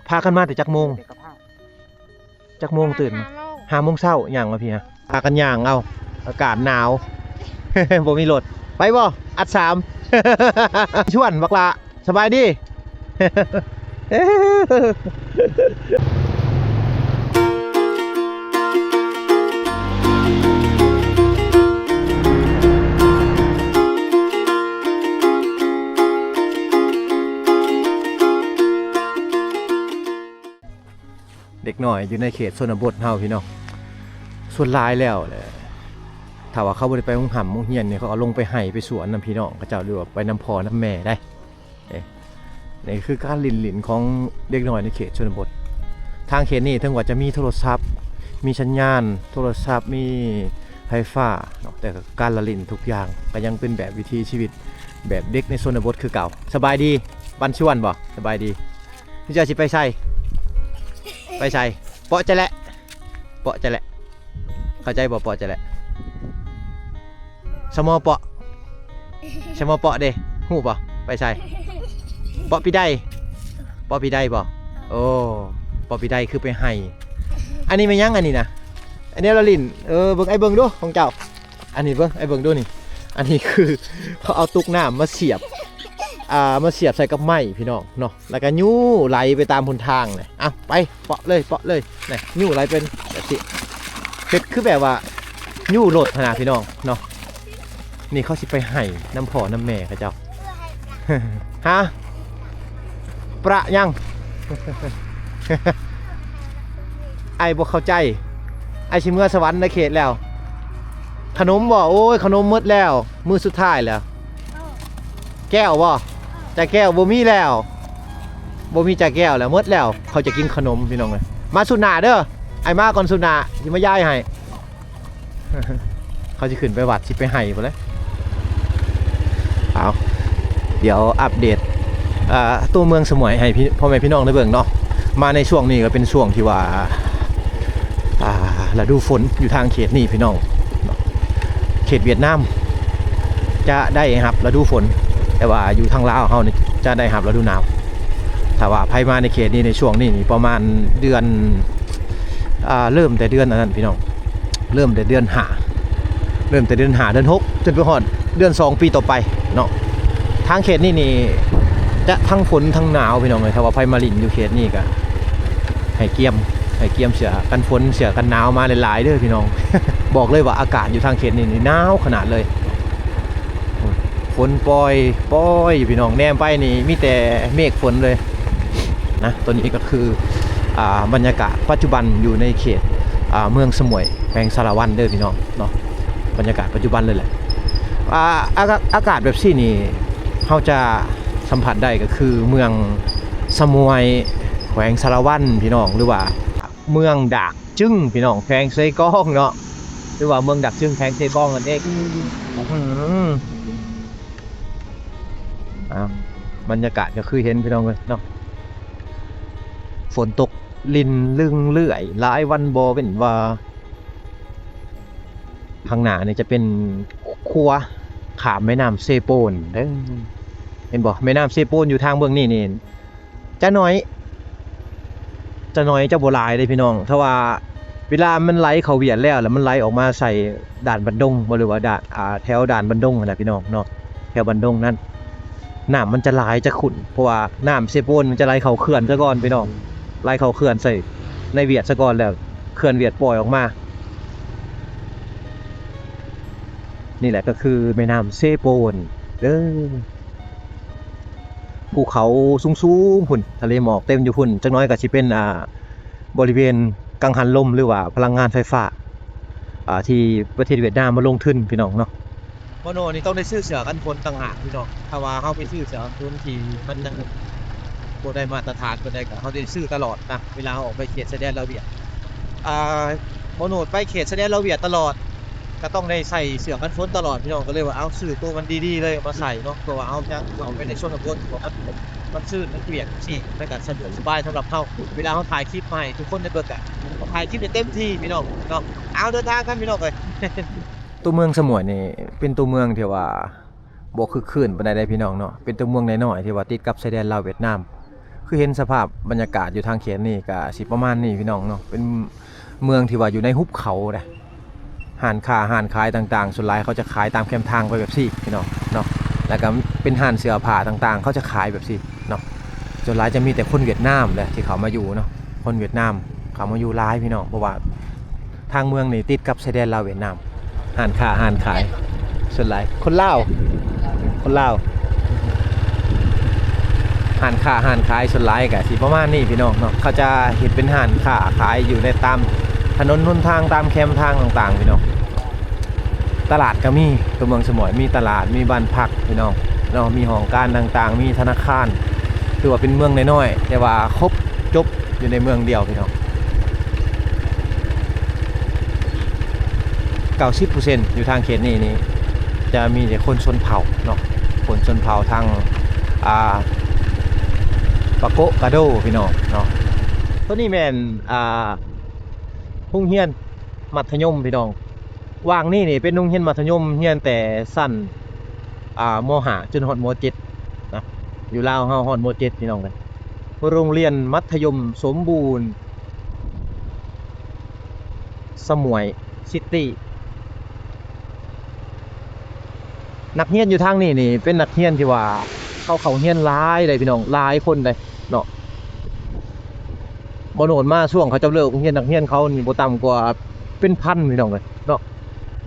ພາກັນມາແຕ່ຈັກໂມງ? ຈັກໂມງຕື່ນ? ຫ້າໂມງ ຫ້າໂມງເຊົ້າ ຍ່າງມາພີ້ຮະ ພາກັນຍ່າງເອົາ ອາກາດໜາວ ບໍ່ມີລົດ ໄປບໍ່? ອັດສາມ ຊວນບັກຫຼ້າ ສະບາຍດີ. ເດັກນ້ອຍຢູ່ໃນເຂດຊົນນະບົດເຮົາພີ່ນ້ອງ ສ່ວນຫຼາຍແລ້ວແຫຼະ ຖ້າວ່າເຂົາບໍ່ໄດ້ໄປໂຮງຮ່ຳໂຮງຮຽນນີ້ ເຂົາກໍລົງໄປໄຮ່ໄປສວນນຳພີ່ນ້ອງເຂົາເຈົ້າ ຫຼືວ່າໄປນຳພໍ່ນຳແມ່ໄດ໋. ນີ້ຄືການຫຼິ້ນໆຂອງເດັກນ້ອຍໃນເຂດຊົນນະບົດ. ທາງເຂດນີ້ເຖິງວ່າຈະມີໂທລະສັບ ມີສັນຍານໂທລະສັບ ມີໄຟຟ້າເນາະ ແຕ່ການລະຫຼິ້ນທຸກຢ່າງກໍຍັງເປັນແບບວິຖີຊີວິດແບບເດັກໃນຊົນນະບົດຄືເກົ່າ. ສະບາຍດີ ບັນຊວນບໍ? ສະບາຍດີ. ເຈົ້າຊິໄປໃສ? ໄປໃສ? ເປາະຈະແລະ ເປາະຈະແລະ ເຂົ້າໃຈບໍ່? ເປາະຈະແລະ ສະມໍເປາະ ສະມໍເປາະເດ້ ຮູ້ບໍ່? ໄປໃສ? ເປາະປີໄດ ເປາະປີໄດບໍ່? ໂອ້ ເປາະປີໄດຄືໄປໄຮ່. ອັນນີ້ແມ່ນຫຍັງອັນນີ້ນະ? ອັນນີ້ລະຫຼິ້ນ ເອີ ເບິ່ງ ອ້າຍເບິ່ງດູຂອງເຈົ້າ. ອັນນີ້ເບິ່ງ ອ້າຍເບິ່ງດູນີ້ ອັນນີ້ຄືເຂົາເອົາຕຸກນ້ຳມາສຽບ ອ່າ ມາສຽບໃສ່ກັບໄມ້ພີ່ນ້ອງເນາະ ແລ້ວກໍຍູ້ໄຫຼໄປຕາມຫົນທາງເລີຍ. ອ່ະ ໄປ ເປາະເລີຍ ເປາະເລີຍ ນີ້ຍູ້ໄຫຼເປັນແບບນີ້ ເຮັດຄືແບບວ່າຍູ້ລົດຫັ້ນນະພີ່ນ້ອງເນາະ. ນີ້ເຂົາຊິໄປໄຮ່ນຳພໍ່ນຳແມ່ເຂົາເຈົ້າ. ຮະ? ປະຫຍັງ? ອ້າຍບໍ່ເຂົ້າໃຈ. ອ້າຍຊິເມືອສະຫວັນນະເຂດແລ້ວ. ຂະໜົມບໍ່? ໂອ້ຍ ຂະໜົມໝົດແລ້ວ ມື້ສຸດທ້າຍແລ້ວ. ແກ້ວບໍ່? ຈາແກ້ວບໍ່ມີແລ້ວ ບໍ່ມີຈາແກ້ວແລ້ວ ໝົດແລ້ວ. ເຂົາຈະກິນຂະໜົມພີ່ນ້ອງເອີຍ. ມາສຸດໜ້າເດີ ອ້າຍມາກ່ອນສຸດໜ້າ ຊິມາຢາຍໃຫ້. ເຂົາຊິຂຶ້ນໄປວັດ ຊິໄປໄຮ່ພຸ້ນແຫຼະ. ເອົາ ດຽວອັບເດດ ເອີ ຕົວເມືອງສະໝວຍໃຫ້ພີ່ ພໍ່ແມ່ພີ່ນ້ອງໄດ້ເບິ່ງເນາະ. ມາໃນຊ່ວງນີ້ກໍເປັນຊ່ວງທີ່ວ່າ ອ່າ ລະດູຝົນຢູ່ທາງເຂດນີ້ພີ່ນ້ອງເນາະ. ເຂດຫວຽດນາມຈະໄດ້ຮັບລະດູຝົນ ແຕ່ວ່າຢູ່ທາງລາວເຮົານີ້ຈະໄດ້ຮັບລະດູໜາວ. ຖ້າວ່າໃຜມາໃນເຂດນີ້ໃນຊ່ວງນີ້ນີ້ ປະມານເດືອນ ອ່າ ເລີ່ມແຕ່ເດືອນອັນນັ້ນພີ່ນ້ອງ ເລີ່ມແຕ່ເດືອນຫ້າ ເລີ່ມແຕ່ເດືອນຫ້າ ເດືອນຫົກ ຈົນໄປຮອດເດືອນສອງປີຕໍ່ໄປເນາະ. ທາງເຂດນີ້ນີ້ຈະທັງຝົນທັງໜາວພີ່ນ້ອງເອີຍ. ຖ້າວ່າໃຜມາຫຼິ້ນຢູ່ເຂດນີ້ກໍໃຫ້ກຽມ ໃຫ້ກຽມເສື້ອກັນຝົນ ເສື້ອກັນໜາວມາຫຼາຍໆເດີພີ່ນ້ອງ. ບອກເລີຍວ່າອາກາດຢູ່ທາງເຂດນີ້ນີ້ໜາວຂະໜາດເລີຍ. ຝົນປ່ອຍໆຢູ່ພີ່ນ້ອງ ແນມໄປນີ້ມີແຕ່ເມກຝົນເລີຍນະ. ຕົວນີ້ກໍຄື ອ່າ ບັນຍາກາດປັດຈຸບັນຢູ່ໃນເຂດ ອ່າ ເມືອງສະໝວຍ ແຂວງສາລະວັນເດີພີ່ນ້ອງເນາະ. ບັນຍາກາດປັດຈຸບັນເລີຍແຫຼະ. ອ່າ ອາກາດ ອາກາດແບບຊີ້ນີ້ ເຮົາຈະສຳຜັດໄດ້ກໍຄືເມືອງສະໝວຍ ແຂວງສາລະວັນພີ່ນ້ອງ ຫຼືວ່າເມືອງດາກ ຈຶງ ພີ່ນ້ອງ ແຂວງເຊກອງເນາະ ຫຼືວ່າເມືອງດາກຈຶງ ແຂວງເຊກອງນັ້ນເອງ. ອືມ ອ່າ ບັນຍາກາດກໍຄືເຫັນພີ່ນ້ອງເອີຍເນາະ ຝົນຕົກລິນລຶ້ງເລື້ອຍ ຫຼາຍວັນບໍ່ເວັ້ນວ່າ. ຂ້າງໜ້ານີ້ຈະເປັນຂົວຂ້າມແມ່ນ້ຳເຊໂປນເດີ ເຫັນບໍ່? ແມ່ນ້ຳເຊໂປນຢູ່ທາງເບື້ອງນີ້ນີ້ ຈະໜ້ອຍ ຈະໜ້ອຍ ຈະບໍ່ຫຼາຍເດ້ພີ່ນ້ອງ. ຖ້າວ່າເວລາມັນໄຫຼເຂົ້າຫວຽດແລ້ວ ແລ້ວມັນໄຫຼອອກມາໃສ່ດ່ານບັນດົງບໍ ຫຼືວ່າດ່ານ ອ່າ ແຖວດ່ານບັນດົງຫັ້ນນະພີ່ນ້ອງເນາະ ແຖວບັນດົງນັ້ນ ນ້ຳມັນຈະຫຼາຍຈະຂຸ້ນ ເພາະວ່ານ້ຳເຊໂປນມັນຈະໄຫຼເຂົ້າເຂື່ອນຊະກ່ອນພີ່ນ້ອງ ໄຫຼເຂົ້າເຂື່ອນໃສ່ໃນຫວຽດຊະກ່ອນ ແລ້ວເຂື່ອນຫວຽດປ່ອຍອອກມາ. ນີ້ແຫຼະກໍຄືແມ່ນ້ຳເຊໂປນເດີ. ພູເຂົາສູງໆພຸ້ນ ທະເລໝອກເຕັມຢູ່ພຸ້ນ ຈັກໜ້ອຍກໍຊິເປັນ ອ່າ ບໍລິເວນກັງຫັນລົມ ຫຼືວ່າພະລັງງານໄຟຟ້າ ອ່າ ທີ່ປະເທດຫວຽດນາມມາລົງທຶນພີ່ນ້ອງເນາະ. ໂມໂນນີ້ຕ້ອງໄດ້ຊື້ເສື້ອກັນຝົນຕ່າງຫາກພີ່ນ້ອງ ຖ້າວ່າເຮົາໄປຊື້ເສື້ອກັນຝົນທີ່ມັນຍັງບໍ່ໄດ້ມາດຕະຖານປານໃດ ກໍເຮົາໄດ້ຊື້ຕະຫຼອດນະ ເວລາເຮົາອອກໄປເຂດຊາຍແດນລາວຫວຽດ. ອ່າ ໂມໂນໄປເຂດຊາຍແດນລາວຫວຽດຕະຫຼອດ ກໍຕ້ອງໄດ້ໃສ່ເສື້ອກັນຝົນຕະຫຼອດພີ່ນ້ອງ ກໍເລີຍວ່າເອົາຊື້ໂຕມັນດີໆເລີຍມາໃສ່ເນາະ ເພາະວ່າເຮົາຈະເຂົ້າໄປໃນຊົນນະບົດຂອງ ມັນຊື່ນ ມັນກວ້າງຊີ້ ມັນກະສະດວກສະບາຍສຳລັບເຮົາ ເວລາເຮົາຖ່າຍຄລິບມາໃຫ້ທຸກຄົນໄດ້ເບິ່ງກະ ເຮົາຖ່າຍຄລິບໄດ້ເຕັມທີ່ພີ່ນ້ອງເນາະ. ເອົາ ເດີນທາງກັນພີ່ນ້ອງເອີຍ. ຕົວເມືອງສະໝວຍນີ້ເປັນຕົວເມືອງທີ່ວ່າບໍ່ຄຶກຄື້ນປານໃດເດ້ພີ່ນ້ອງເນາະ, ເປັນຕົວເມືອງນ້ອຍໆ ທີ່ວ່າຕິດກັບຊາຍແດນລາວຫວຽດນາມ. ຄືເຫັນສະພາບບັນຍາກາດຢູ່ທາງເຂດນີ້ກະຊິປະມານນີ້ພີ່ນ້ອງເນາະ, ເປັນເມືອງທີ່ວ່າຢູ່ໃນຫຸບເຂົາເດ້. ຮ້ານຄ້າຮ້ານຂາຍຕ່າງໆ ສ່ວນຫຼາຍເຂົາຈະຂາຍຕາມແຄມທາງໄປແບບຊີ້ພີ່ນ້ອງເນາະ, ແລ້ວກະເປັນຮ້ານເສື້ອຜ້າຕ່າງໆ ເຂົາຈະຂາຍແບບ ເນາະ. ສ່ວນຫຼາຍຈະມີແຕ່ຄົນຫວຽດນາມແຫຼະທີ່ເຂົ້າມາຢູ່ເນາະ, ຄົນຫວຽດນາມເຂົ້າມາຢູ່ຫຼາຍພີ່ນ້ອງ ເພາະວ່າທາງເມືອງນີ້ຕິດກັບຊາຍແດນລາວຫວຽດນາມ. ຮ້ານຄ້າຮ້ານຂາຍສ່ວນຫຼາຍຄົນລາວ ຄົນລາວ. ຮ້ານຄ້າຮ້ານຂາຍສ່ວນຫຼາຍກະຊິປະມານນີ້ພີ່ນ້ອງເນາະ, ເຂົາຈະເຮັດເປັນຮ້ານຄ້າຂາຍຢູ່ໃນຕາມຖະໜົນຫົນທາງ ຕາມແຄມທາງຕ່າງໆ ພີ່ນ້ອງ. ຕະຫຼາດກະມີ ຕົວເມືອງສະໝວຍມີຕະຫຼາດ ມີບ້ານພັກພີ່ນ້ອງເນາະ, ມີຫ້ອງການຕ່າງໆ ມີທະນາຄານ. ຖືວ່າເປັນເມືອງນ້ອຍໆ ແຕ່ວ່າຄົບຈົບຢູ່ໃນເມືອງດຽວພີ່ນ້ອງ. ເກົ້າສິບເປີເຊັນຢູ່ທາງເຂດນີ້ນີ້ ຈະມີແຕ່ຄົນຊົນເຜົ່າເນາະ, ຄົນຊົນເຜົ່າທາງ ອ່າ ປາໂກະກາໂດພີ່ນ້ອງເນາະ. ໂຕນີ້ແມ່ນ ອ່າ ໂຮງຮຽນມັດທະຍົມພີ່ນ້ອງ. ຫວ່າງນີ້ນີ້ເປັນໂຮງຮຽນມັດທະຍົມ ຮຽນແຕ່ຊັ້ນ ອ່າ ມໍຫ້າ ຈົນຮອດມໍເຈັດນະ, ຢູ່ລາວເຮົາຮອດມໍເຈັດພີ່ນ້ອງເອີຍ. ໂຮງຮຽນມັດທະຍົມສົມບູນ ສະໝວຍຊິຕີ. ນັກຮຽນຢູ່ທາງນີ້ນີ້ເປັນນັກຮຽນທີ່ວ່າເຂົາເຂົ້າຮຽນຫຼາຍເດ້ພີ່ນ້ອງ, ຫຼາຍຄົນເດ້ເນາະ. ບໍ່ໂດນມາຊ່ວງເຂົາເຈົ້າເລີກໂຮງຮຽນ ນັກຮຽນເຂົານີ້ບໍ່ຕ່ຳກວ່າເປັນພັນພີ່ນ້ອງເອີຍເນາະ.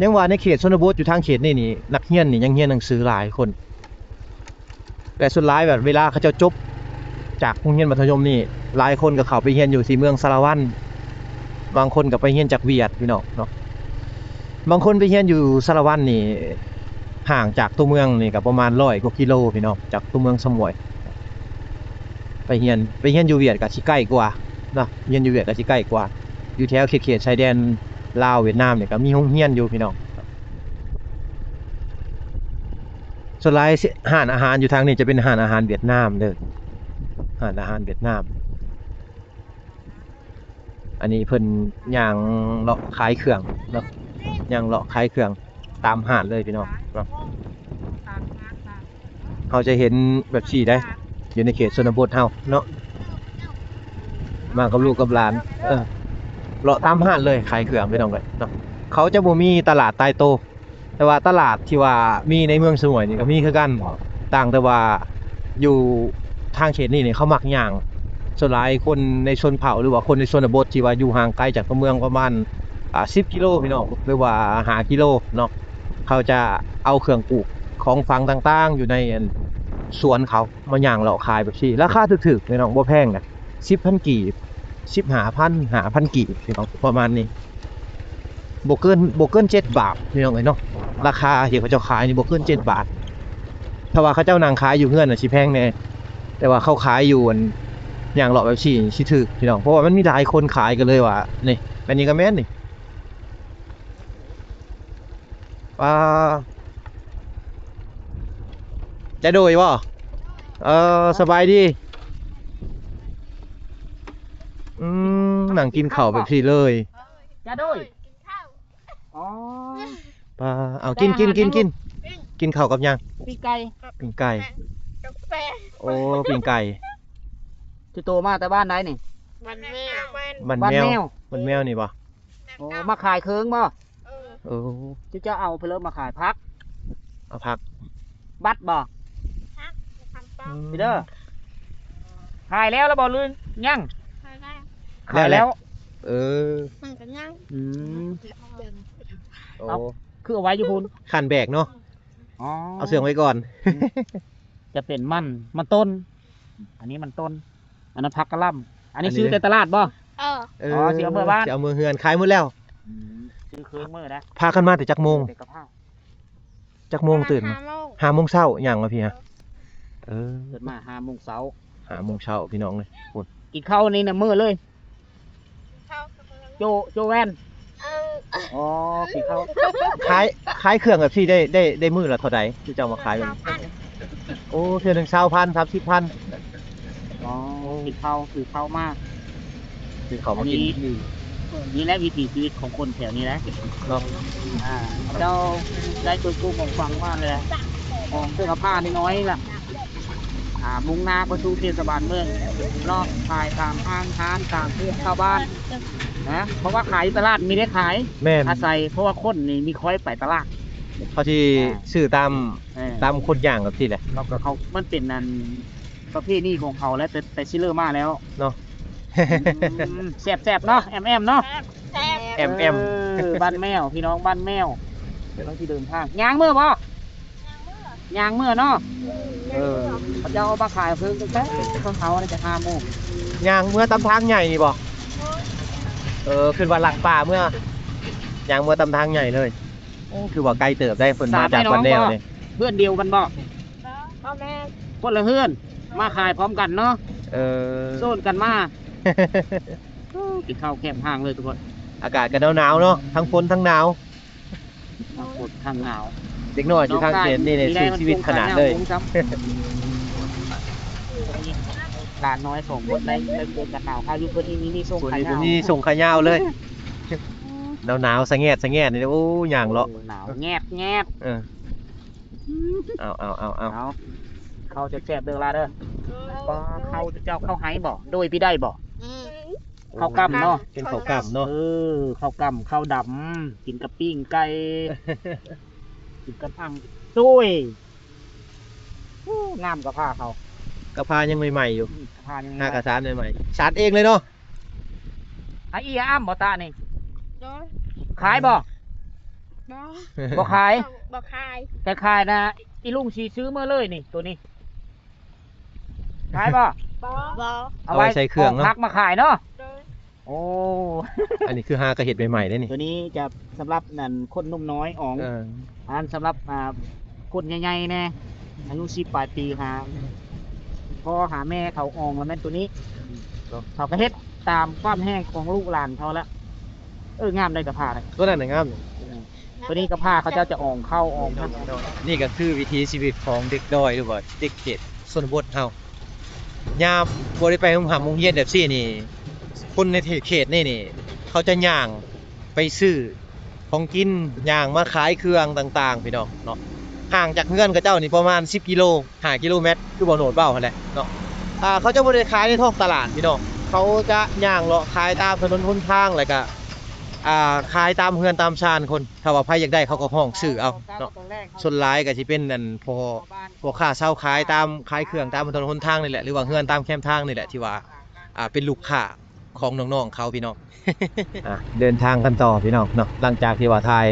ຍັງວ່າໃນເຂດຊົນນະບົດຢູ່ທາງເຂດນີ້ນີ້ ນັກຮຽນນີ້ຍັງຮຽນໜັງສືຫຼາຍຄົນ. ແລະ ສ່ວນຫຼາຍແບບເວລາເຂົາເຈົ້າຈົບຈາກໂຮງຮຽນມັດທະຍົມນີ້ ຫຼາຍຄົນກໍເຂົ້າໄປຮຽນຢູ່ທີ່ເມືອງສາລະວັນ, ບາງຄົນກໍໄປຮຽນຈາກຫວຽດພີ່ນ້ອງເນາະ. ບາງຄົນໄປຮຽນຢູ່ສາລະວັນນີ້ ຫ່າງຈາກຕົວເມືອງນີ້ກໍປະມານຮ້ອຍກວ່າກິໂລພີ່ນ້ອງ, ຈາກຕົວເມືອງສະໝວຍ. ໄປຮຽນ ໄປຮຽນຢູ່ຫວຽດກໍຊິໃກ້ກວ່າເນາະ, ຮຽນຢູ່ຫວຽດກໍຊິໃກ້ກວ່າ. ຢູ່ແຖວເຂດ ເຂດຊາຍແດນລາວຫວຽດນາມນີ້ກໍມີໂຮງຮຽນຢູ່ພີ່ນ້ອງ. ສ່ວນຫຼາຍ ຮ້ານອາຫານຢູ່ທາງນີ້ຈະເປັນຮ້ານອາຫານຫວຽດນາມເດີ, ຮ້ານອາຫານຫວຽດນາມ. ອັນນີ້ເພິ່ນຍ່າງເລາະຂາຍເຄື່ອງເນາະ, ຍ່າງເລາະຂາຍເຄື່ອງຕາມຮ້ານເລີຍພີ່ນ້ອງເນາະ. ເຮົາຈະເຫັນແບບຊີ້ໄດ໋ ຢູ່ໃນເຂດຊົນນະບົດເຮົາເນາະ, ມາກັບລູກກັບຫຼານ ເອີ ເລາະຕາມຮ້ານເລີຍ ຂາຍເຄື່ອງພີ່ນ້ອງເອີຍເນາະ. ເຂົາຈະບໍ່ມີຕະຫຼາດຕາຍໂຕ. ແຕ່ວ່າຕະຫຼາດທີ່ວ່າມີໃນເມືອງສະໝວຍນີ້ກໍມີຄືກັນ, ຕ່າງແຕ່ວ່າຢູ່ທາງເຂດນີ້ນີ້ເຂົາມັກຍ່າງ. ສ່ວນຫຼາຍຄົນໃນຊົນເຜົ່າ ຫຼືວ່າຄົນໃນຊົນນະບົດທີ່ວ່າຢູ່ຫ່າງໄກຈາກຕົວເມືອງປະມານ ອ່າ ສິບກິໂລພີ່ນ້ອງ ຫຼືວ່າຫ້າກິໂລເນາະ, ເຂົາຈະເອົາເຄື່ອງປູກຂອງຝັງຕ່າງໆ ຢູ່ໃນ ອັນ ສວນເຂົາມາຍ່າງເລາະຂາຍແບບຊີ້. ລາຄາຖືກໆ ພີ່ນ້ອງ ບໍ່ແພງນະ. ສິບພັນກີບ ສິບຫ້າພັນ ຫ້າພັນກີບ ປະມານນີ້, ບໍ່ເກີນ ບໍ່ເກີນເຈັດບາດ ພີ່ນ້ອງເອີຍເນາະ. ລາຄາທີ່ເຂົາເຈົ້າຂາຍນີ້ບໍ່ເກີນເຈັດບາດ. ຖ້າວ່າເຂົາເຈົ້ານັ່ງຂາຍຢູ່ເຮືອນນະຊິແພງແດ່, ແຕ່ວ່າເຂົາຂາຍຢູ່ ອັນ ຍ່າງເລາະແບບຊີ້ຊິຖືກ ພີ່ນ້ອງ, ເພາະວ່າມັນມີຫຼາຍຄົນຂາຍ ກໍເລີຍວ່າ ນີ້ ແມ່ນນີ້ກໍແມ່ນນີ້. ປາ ຈະໂດຍບໍ່? ເອີ ສະບາຍດີ. ອືມ ນັ່ງກິນເຂົ້າແບບຊີ້ເລີຍ. ຈະໂດຍ. ອໍ ປາ ເອົາ ກິນ ກິນ ກິນ ກິນ. ກິນເຂົ້າກັບຫຍັງ? ປີ້ງໄກ່. ປີ້ງໄກ່. ໂອ້ ປີ້ງໄກ່. ຈຸໂຕມາແຕ່ບ້ານໃດນີ້? ບ້ານແມວ. ບ້ານແມວ. ບ້ານແມວນີ້ບໍ່? ໂອ້ ມາຂາຍເຄື່ອງບໍ່? ເອີ ເຈົ້າເອົາໄປເລີຍມາຂາຍຜັກ. ເອົາຜັກ. ບັດບໍ່? ຜັກ. ອືມ ເດີ ຂາຍແລ້ວລະບໍ່ ຫຼືຍັງ? ຂາຍແລ້ວ. ຂາຍແລ້ວ. ເອີ ມັນກໍຍັງ. ອືມ ໂອ້ ເອົາ ຄືເອົາໄວ້ຢູ່ພຸ້ນ ຄັນແບກເນາະ. ອໍ ເອົາເຊື່ອງໄວ້ກ່ອນ. ອືມ ຈະເປັນມັນ ມັນຕົ້ນ. ອັນນີ້ມັນຕົ້ນ. ອັນນັ້ນຜັກກະຫຼ່ຳ. ອັນນີ້ ອັນນີ້ຊື້ແຕ່ຕະຫຼາດບໍ່? ເອີ ເອີ ຊິເອົາເມືອບ້ານ ຊິເອົາເມືອເຮືອນ. ຂາຍໝົດແລ້ວ. ອືມ ຊື້ເຄື່ອງເມືອໄດ້. ພາກັນມາແຕ່ຈັກໂມງ? ແຕ່ກະເພົາ. ຈັກໂມງຕື່ນ? ຫ້າໂມງ ຫ້າໂມງເຊົ້າ. ຍ່າງມາພີ້ຮະ. ເອີ ຕື່ນມາຫ້າໂມງເຊົ້າ. ຫ້າໂມງເຊົ້າ ພີ່ນ້ອງເອີຍ. ພຸ້ນ ກິນເຂົ້ານີ້ນະເມືອເລີຍ. ໂຈ ໂຈແວ່ນ. ອໍ ກິນເຂົ້າ. ຂາຍ ຂາຍເຄື່ອງແບບຊີ້ໄດ້ ໄດ້ ໄດ້ມື້ລະເທົ່າໃດ ທີ່ເຈົ້າມາຂາຍແບບນີ້? ໂອ້ ເທື່ອໜຶ່ງຊາວພັນ ສາມສິບພັນ. ອໍ ກິນເຂົ້າ ຊື້ເຂົ້າມາ ຊື້ເຂົ້າມາກິນ. ອັນນີ້ ນີ້ແຫຼະວິຖີຊີວິດຂອງຄົນແຖວນີ້ແຫຼະເນາະ. ອ່າ ເຈົ້າໄດ້ເປີດກວ້າງຂວາງຂວາງມາແລ້ວ ຂອງເຄື່ອງກະພ້ານ້ອຍໆລະ ອ່າ ມຸ່ງໜ້າໄປສູ່ເທດສະບານເມືອງເນາະ ຂາຍຕາມຫ້າງຮ້ານ ຕາມເຂດຊາວບ້ານນະ ເພາະວ່າຂາຍຢູ່ຕະຫຼາດມີໄດ້ຂາຍ. ແມ່ນ ອາໄສ ເພາະວ່າຄົນນີ້ມີຄ່ອຍໄປຕະຫຼາດ ເຂົາຊິ ອ່າ ຊື້ຕາມ ເອີ ຕາມຄົນຍ່າງແບບຊີ້ແຫຼະ. ເນາະ ກໍເຂົາ ມັນເປັນອັນປະເພນີຂອງເຂົາແຫຼະ ແຕ່ ແຕ່ຊິເລີ່ມມາແລ້ວເນາະ. ອືມ ແຊບໆເນາະ ແອມໆເນາະ ແອມໆ. ເອີ ບ້ານແມວ ພີ່ນ້ອງບ້ານແມວ ກຳລັງຊິເດີນທາງ ຍ່າງເມືອບໍ່? ຍ່າງເມືອເນາະ. ເອີ ເຂົາເຈົ້າເອົາມາຂາຍເພິ່ງຕັ້ງແຕ່ເຊົ້າໆ ຈະຫ້າໂມງ ຍ່າງເມືອຕາມທາງໃຫຍ່ນີ້ບໍ່? ເອີ ຂຶ້ນວ່າລັກປ່າເມືອ ຍ່າງເມືອຕາມທາງໃຫຍ່ເລີຍ. ໂອ້ ຄືວ່າໄກເຕີບໄດ໋ ເພິ່ນມາຈາກບ້ານແນວນີ້. ເພື່ອນດຽວກັນບໍ່? ບໍ່ ບໍ່ແມ່ນ ຄົນລະເຮືອນ ມາຂາຍພ້ອມກັນເນາະ. ເອີ ໂຊນກັນມາ ກິນເຂົ້າແຄມທາງເລີຍທຸກຄົນ. ອາກາດກໍໜາວໆເນາະ ທັງຝົນທັງໜາວ ທັງຝົນທັງໜາວ. ເດັກນ້ອຍຢູ່ທາງເຂດນີ້ນີ້ ສູ້ຊີວິດຂະໜາດເລີຍ. ຫຼານນ້ອຍສອງຄົນໄດ້ ໄດ້ເຈີກັນໜາວ ພາຍຸເພິ່ນນີ້ມີສົ່ງຂາຍາວ ມີສົ່ງຂາຍາວເລີຍ. ໜາວໆ ສະແງດສະແງດນີ້ ໂອ້ ຍ່າງເລາະ ໂອ້ ໜາວແງດໆ. ເອີ ເອົາ ເອົາ ເອົາ ເອົາ ເອົາ ເຂົ້າແຊບໆເດີລະເດີ. ໂອ້ຍ ປາ ເຂົ້າເຈົ້າເຂົ້າໄຮ່ບໍ່? ໂດຍ ພີ່ໄດ້ບໍ່? ອືມ ເຂົ້າກ້ຳເນາະ ເປັນເຂົ້າກ້ຳເນາະ. ເອີ ເຂົ້າກ້ຳ ເຂົ້າດຳ ກິນກັບປີ້ງໄກ່ ກິນກັບອັ່ງໂອ້ຍ. ໂອ້ ງາມກະພ້າເຂົາ ກະພ້າຍັງໃໝ່ໆຢູ່. ອືມ ກະພ້າຍັງໃໝ່ໆ ຫາກະສານໃໝ່ໆ ສານເອງເລີຍເນາະ. ອາ ອີອາອ້ຳບໍ່ຕານີ້? ໂດຍ ຂາຍບໍ່? ບໍ່ ບໍ່ຂາຍ ບໍ່ຂາຍ. ແຕ່ຂາຍນະ ອີລຸງຊິຊື້ເມືອເລີຍນີ້ ໂຕນີ້ ຂາຍບໍ່? ບໍ່ ບໍ່ ເອົາໄວ້ ເອົາໄວ້ໃສ່ເຄື່ອງເນາະ ເອົາຜັກມາຂາຍເນາະ. ໂດຍ ໂອ້ ອັນນີ້ຄືຫາກະເຮັດໃໝ່ໆເດ້ນີ້. ໂຕນີ້ຈະສຳລັບນັ້ນຄົນໜຸ່ມນ້ອຍອອງ. ເອີ ອັນສຳລັບ ອ່າ ຄົນໃຫຍ່ໆແດ່ ອາຍຸສິບປາຍປີ ຫາພໍ່ຫາແມ່ເຂົາອອງລະແມ່ນໂຕນີ້ ເຂົາກະເຮັດຕາມຄວາມແຮງຂອງລູກຫຼານເຂົາລະ. ເອີ ງາມໄດ໋ກະພ້ານະ ໂຕນັ້ນນະງາມ. ເອີ ໂຕນີ້ກະພ້າເຂົາເຈົ້າຈະອອງເຂົ້າອອງນະ. ນີ້ກະຄືວິຖີຊີວິດຂອງເດັກດອຍ ຫຼືວ່າເດັກເຂດຊົນນະບົດເຮົາ ຍາມບໍ່ໄດ້ໄປໂຮງຮ່ຳໂຮງຮຽນແບບຊີ້ນີ້ ຄົນໃນເຂດນີ້ນີ້ ເຂົາຈະຍ່າງໄປຊື້ຂອງກິນ ຍ່າງມາຂາຍເຄື່ອງຕ່າງໆ ພີ່ນ້ອງເນາະ. ຫ່າງຈາກເຮືອນເຂົາເຈົ້ານີ້ປະມານສິບກິໂລ ຫ້າກິໂລແມັດ ຄືບໍ່ໂນດເວົ້າຫັ້ນແຫຼະເນາະ. ອ່າ ເຂົາຈະບໍ່ໄດ້ຂາຍໃນທ້ອງຕະຫຼາດ ພີ່ນ້ອງ ເຂົາຈະຍ່າງເລາະຂາຍຕາມຖະໜົນຫົນທາງ ແລ້ວກະ ອ່າ ຂາຍຕາມເຮືອນຕາມຊານຄົນ. ຖ້າວ່າໃຜຢາກໄດ້ເຂົາກໍຮ້ອງຊື້ເອົາເນາະ. ສ່ວນຫຼາຍກໍຊິເປັນອັນ ພໍ່ ພໍ່ຄ້າຊາວຂາຍຕາມ ຂາຍເຄື່ອງຕາມຖະໜົນຫົນທາງນີ້ແຫຼະ ຫຼືວ່າເຮືອນຕາມແຄມທາງນີ້ແຫຼະ ທີ່ວ່າ ອ່າ ເປັນລູກຄ້າຂອງນ້ອງໆເຂົາ ພີ່ນ້ອງ. ອ່າ ເດີນທາງກັນຕໍ່ ພີ່ນ້ອງເນາະ. ຫຼັງຈາກທີ່ວ່າຖ່າຍ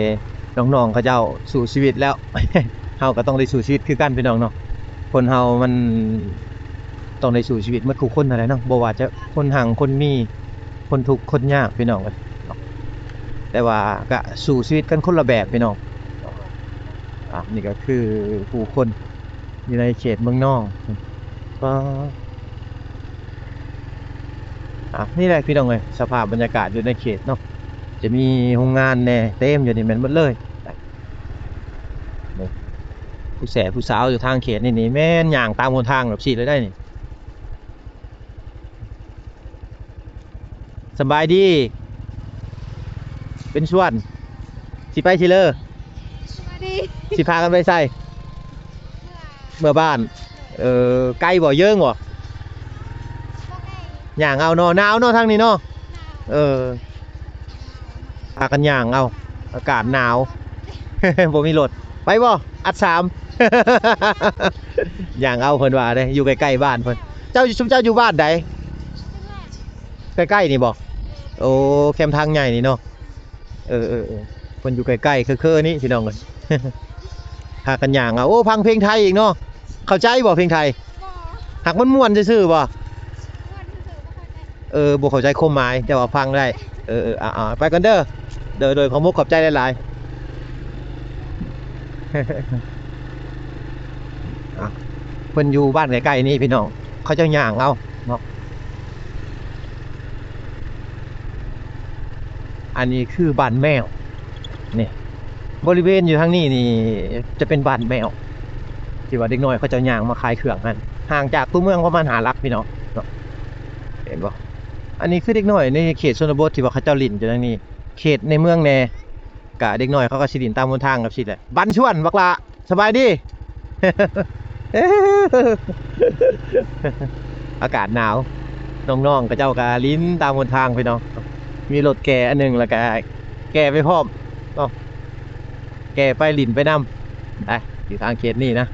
ນ້ອງໆເຂົາເຈົ້າສູ້ຊີວິດແລ້ວ ເຮົາກໍຕ້ອງໄດ້ສູ້ຊີວິດຄືກັນ ພີ່ນ້ອງເນາະ. ຄົນເຮົາມັນຕ້ອງໄດ້ສູ້ຊີວິດໝົດຄູ່ຄົນຫັ້ນແຫຼະເນາະ ບໍ່ວ່າຈະຄົນຮັ່ງຄົນມີ ຄົນທຸກຄົນຍາກ ພີ່ນ້ອງເອີຍເນາະ. ແຕ່ວ່າກະສູ້ຊີວິດກັນຄົນລະແບບ ພີ່ນ້ອງ. ອ່າ ນີ້ກໍຄືຜູ້ຄົນຢູ່ໃນເຂດເມືອງນອງ. ປາ ອ່າ ນີ້ແຫຼະ ພີ່ນ້ອງເອີຍ ສະພາບບັນຍາກາດຢູ່ໃນເຂດເນາະ ຈະມີໂຮງງານແດ່ ເຕັມຢູ່ນີ້ແມ່ນໝົດເລີຍ. ນີ້ ຜູ້ແສຜູ້ສາວຢູ່ທາງເຂດນີ້ນີ້ ແມ່ນຍ່າງຕາມຫົນທາງແບບຊີ້ເລີຍໄດ໋ນີ້. ສະບາຍດີ ເປັນສ່ວນ ຊິໄປໃສເລີ? ສະບາຍດີ ຊິພາກັນໄປໃສ? ເມືອ ເມືອບ້ານ. ເອີ ໄກບໍ່? ເຢີ້ງບໍ່? ບໍ່ໄກ ຍ່າງເອົາເນາະ. ໜາວເນາະທາງນີ້ເນາະ. ໜາວ ເອີ ພາກັນຍ່າງເອົາ ອາກາດໜາວ ບໍ່ມີລົດ. ໄປບໍ່? ອັດສາມ ຍ່າງເອົາເພິ່ນວ່າເດ້ ຢູ່ໃກ້ໆບ້ານເພິ່ນ. ເຈົ້າ ຊຸມເຈົ້າຢູ່ບ້ານໃດ? ໃກ້ໆນີ້ບໍ່? ໂອ້ ແຄມທາງໃຫຍ່ນີ້ເນາະ. ເອີໆໆ ເພິ່ນຢູ່ໃກ້ໆ ເຄີໆນີ້ ພີ່ນ້ອງເອີຍ ພາກັນຍ່າງເອົາ. ໂອ້ ຟັງເພງໄທອີກເນາະ. ເຂົ້າໃຈບໍ່ເພງໄທ? ບໍ່ ຫາກມັນມ່ວນຊື່ໆບໍ່? ເອີ ບໍ່ເຂົ້າໃຈຄວາມໝາຍ ແຕ່ວ່າຟັງໄດ້. ເອີໆ ເອົາໆ ໄປກ່ອນເດີ. ໂດຍໆ ຂອບມຸກຂອບໃຈຫຼາຍໆ. ອ່ະ ເພິ່ນຢູ່ບ້ານໃກ້ໆນີ້ພີ່ນ້ອງ ເຂົາເຈົ້າຍ່າງເອົາເນາະ. ອັນນີ້ຄືບ້ານແມວ ນີ້ ບໍລິເວນຢູ່ທາງນີ້ນີ້ຈະເປັນບ້ານແມວ. ທີ່ວ່າເດັກນ້ອຍເຂົາເຈົ້າຍ່າງມາຂາຍເຄື່ອງຫັ້ນ ຫ່າງຈາກຕົວເມືອງປະມານຫ້າຫຼັກພີ່ນ້ອງເນາະ ເຫັນບໍ່? ອັນນີ້ຄືເດັກນ້ອຍໃນເຂດຊົນນະບົດທີ່ວ່າເຂົາເຈົ້າຫຼິ້ນຢູ່ໃນນີ້ ເຂດໃນເມືອງແດ່ ກະເດັກນ້ອຍເຂົາກໍຊິຫຼິ້ນຕາມຫົນທາງແບບຊີ້ແຫຼະ. ບັນຊວນ ບັກຫຼ້າ ສະບາຍດີ. ອາກາດໜາວ ນ້ອງໆເຂົາເຈົ້າກໍຫຼິ້ນຕາມຫົນທາງພີ່ນ້ອງ ມີລົດແກ່ອັນໜຶ່ງ ແລ້ວກໍແກ່ໄປພ້ອມເນາະ ແກ່ໄປຫຼິ້ນໄປນຳ ໄປຢູ່ທາງເຂດນີ້ນະ.